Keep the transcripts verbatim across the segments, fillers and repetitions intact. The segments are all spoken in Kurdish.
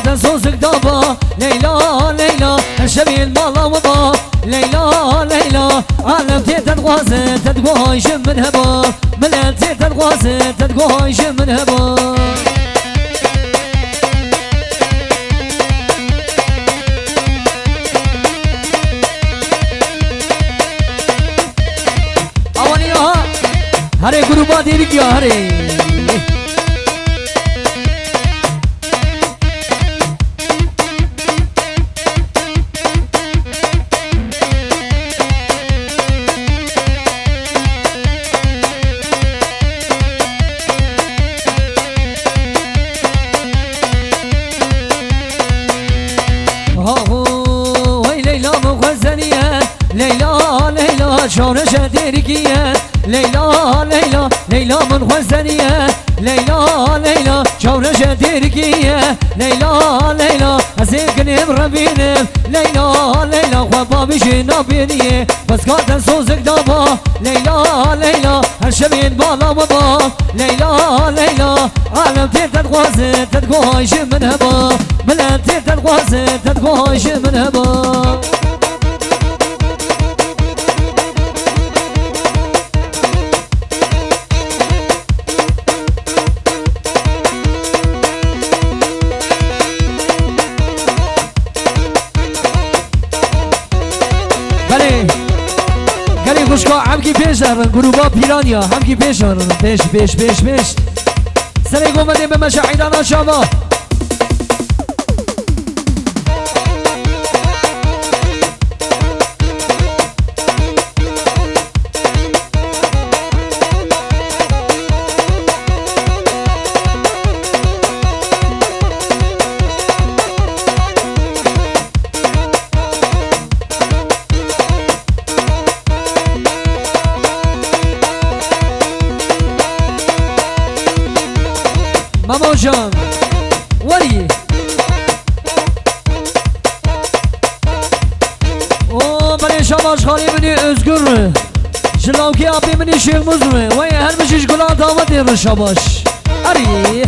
Te sozik daba, Leyla, Leyla, her şevên mala we ba, Leyla, Leyla. Alem tê te dixwaze, te dixwaj ji min heba, milet tê te dixwaze, te dixwaj ji min heba. Awanî ya, herê grûba Dêrikî ya, herê. Haho, hey Leyla min xwezeniye, Leyla, Leyla, çawreşe Dêrikî ye, Leyla, Leyla, Leyla min xwezeniye, Leyla, Leyla, çawreşe Dêrikî ye, Leyla, Leyla, ez ê ginêm revînim, Leyla, Leyla, xwe babî jê nabêniyê, xwezka te sozik daba, Leyla, Leyla, her şevên bala we ba, Leyla, Leyla, alem tê te dixwaze, te dixwaj ji min heba, milet tê te dixwaze, te dixwaj ji min heba. Belê. Gelê xwişka, hemkî pêş de rin, grûba Pîranya, hemkî pêş de rin, pêş, pêş, pêş, pêş. Serê gomedê bimeşe eydana çava. Memo can, werî. O belê şabaş xalê min ê Özgür. Ji lawkê apê min ê Şêxmûz re. Wey her bijî ji gulan dawa dê re şabaş. Erî.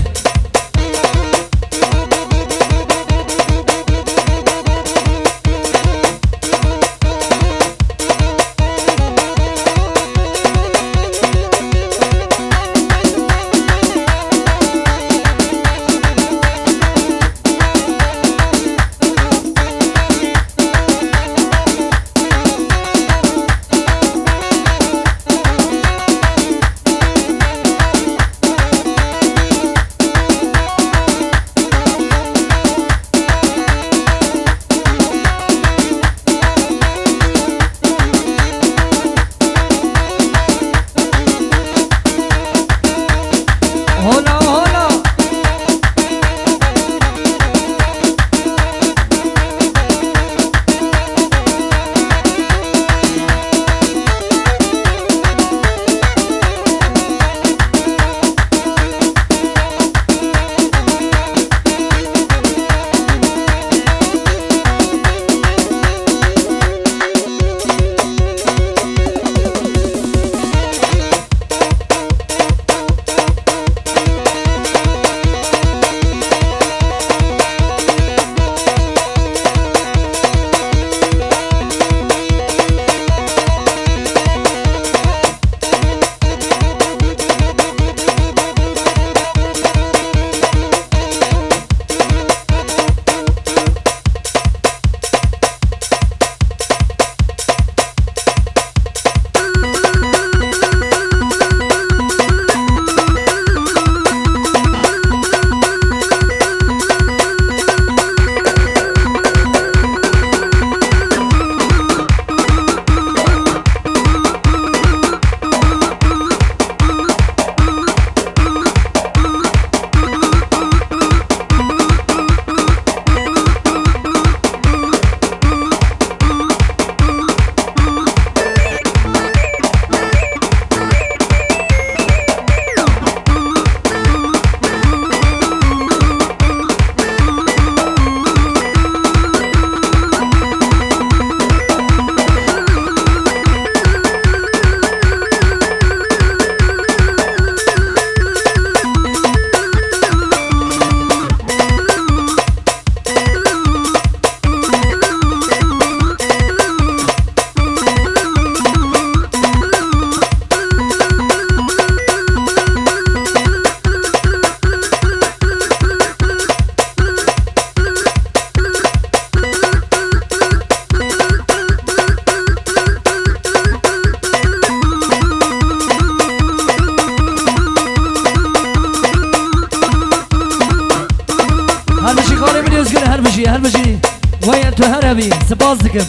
her bijî. Wey tu her hebî. Spas dikim.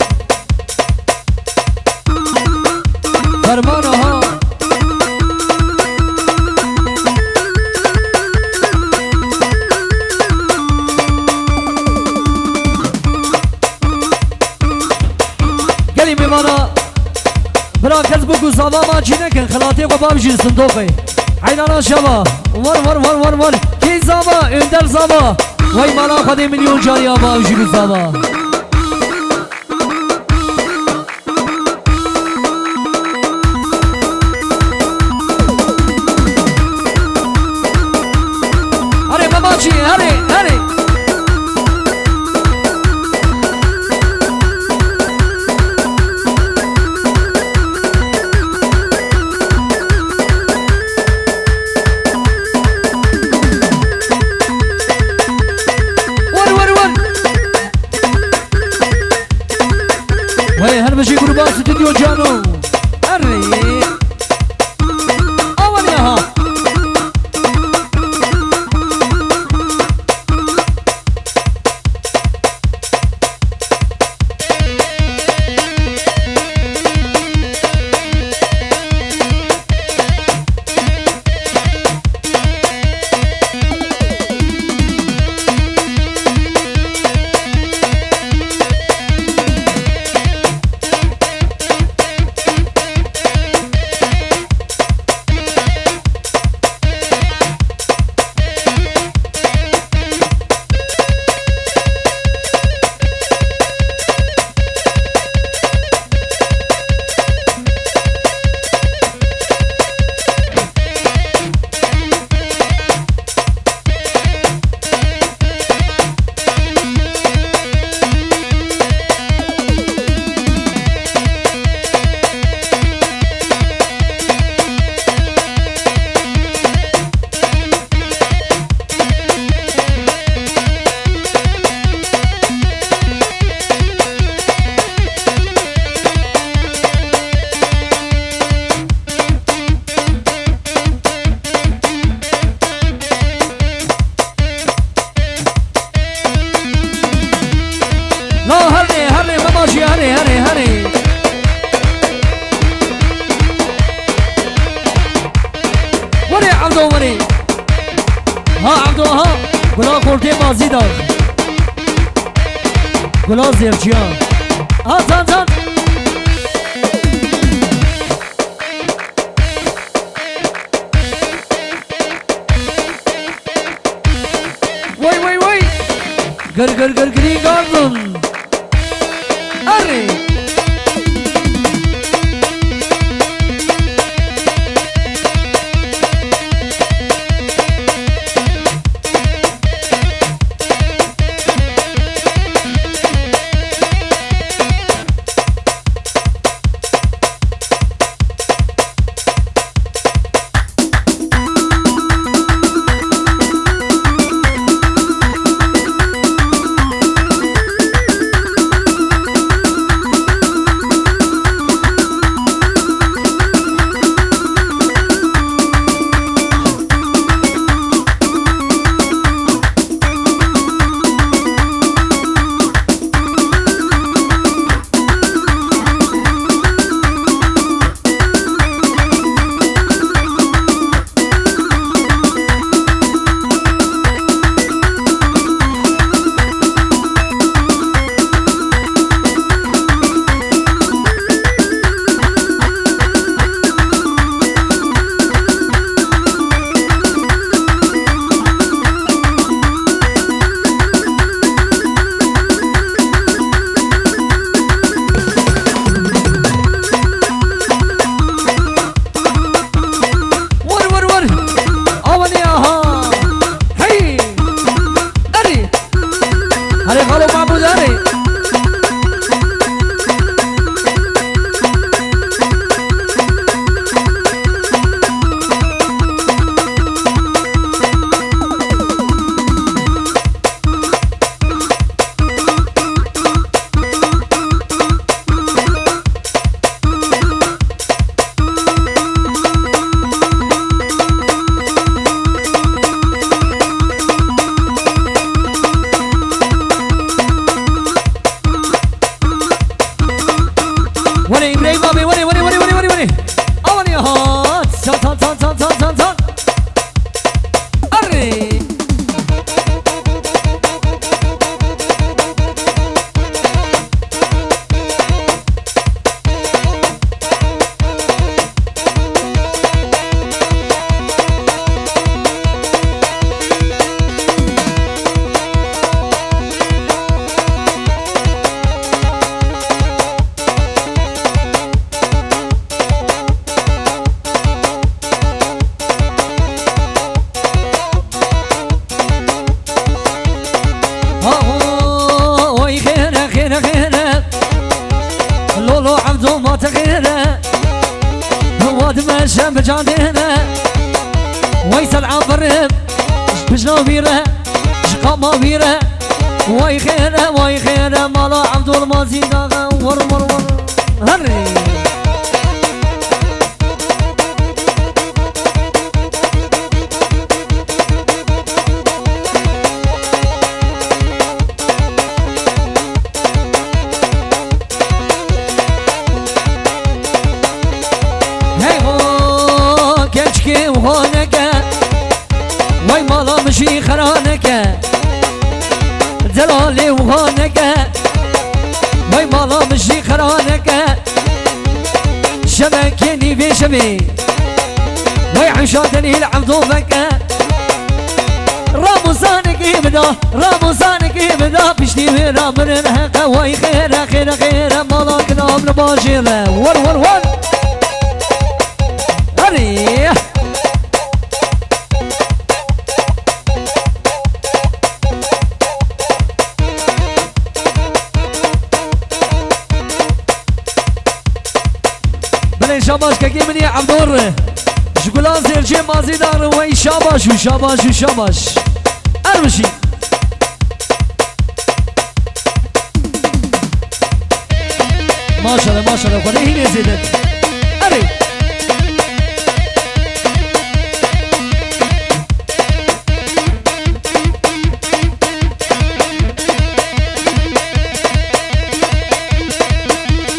Fermana ha. Gelî mêvana, bira kes bû ku zava ma cî nekin, xilatê xwe bavjî sindoqê. Heynana şeva, war, war, war, war, war. Kê zava, Önder zava. Vay mala Xwedê milyon cariya bavjî ku zava. Herê Memaçî, herê, herê. Wer, wer, wer. Wey, her bijî gruba Stüdyo Cano. Erê. Awanê ha. La herê, herê, Memaçî, herê, herê, herê. Werê Evdo, werê. Ha Evdo, ha. Gula kortê mazî da. Gula zevciya. Ha, can, can. Wey, wey, wey. Gir, gir, gir, Green Garden. Erê. Wer, wer, wer. Awanê aha. Hey. Erê. Erê, xalo Mahmud, erê. Cem bi can dêne. Weysel Afirin. Ji pijna wî re. Ji qama wî re. Way xêre, way xêre. Mala Abdulmazî daxe. Wur, wur, wur. Herî. Hey ho, keçkê wiha neke. Vay mala min jî xera neke. Delalê wiha neke. Vay mala min jî xera neke. Şebekê nîvê şevê. Vay hişa delîl Evdo veke. Ramuzanekî bida, Ramuzanekî bida, piştî wê ra mirin heqe. Way xêre, xêre, xêre, mala kinam li bajê me. War, war, war. Herî. Belê şabaş kekê min ê Evdor. Ji gulan zêrcê mazî darin wey şabaş û şabaş û şabaş. Ermişî. Maşallah, maşallah, Xwedê hînê zêde.